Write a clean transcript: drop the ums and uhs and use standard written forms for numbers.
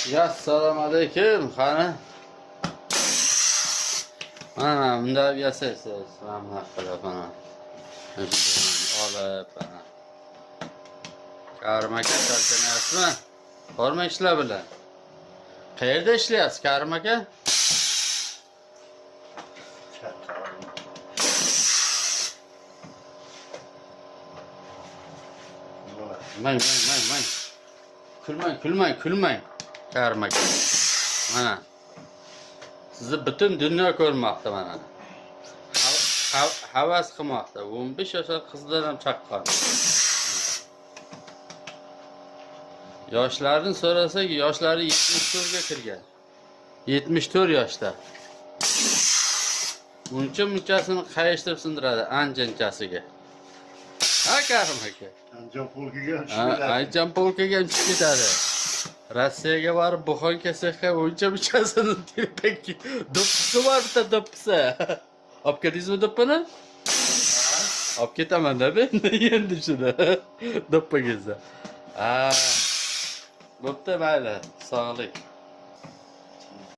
Ya assalomu alaykum, qani? Mana bunday yasaysiz, mana bunaqa qilib mana. Olib, mana. Karim aka, charchamayapsizmi? Borma ishlar bilan. Qayerda ishlayapsiz, Karim aka? Mang, mang, mang, mang. Kulmang, kulmang, kulmang. Karim aka. Mana. Sizni butun dunyo ko'rmoqda mana. Havas qilmoqda. 15 yoshli qizlar ham chaqqon. Yoshlarni so'rasak, yoshlari 74 ga kirgan. 74 yoshda. Uncha munchasini qayishtirib sindiradi anjanchasiga. Ha, Karim aka? Andijon polkiga ham tushib ketadi. Andijon polkiga ham tushib ketadi. Rossiyaga borib buxonka sexga uncha munchasini telpak do'ppisi bor, bitta do'ppisi. Olib keldingizmi do'ppini? Olib ketaman-da men endi shuni. Do'ppi kelsa. Ha. Bo'pti, mayli. Sog'lik.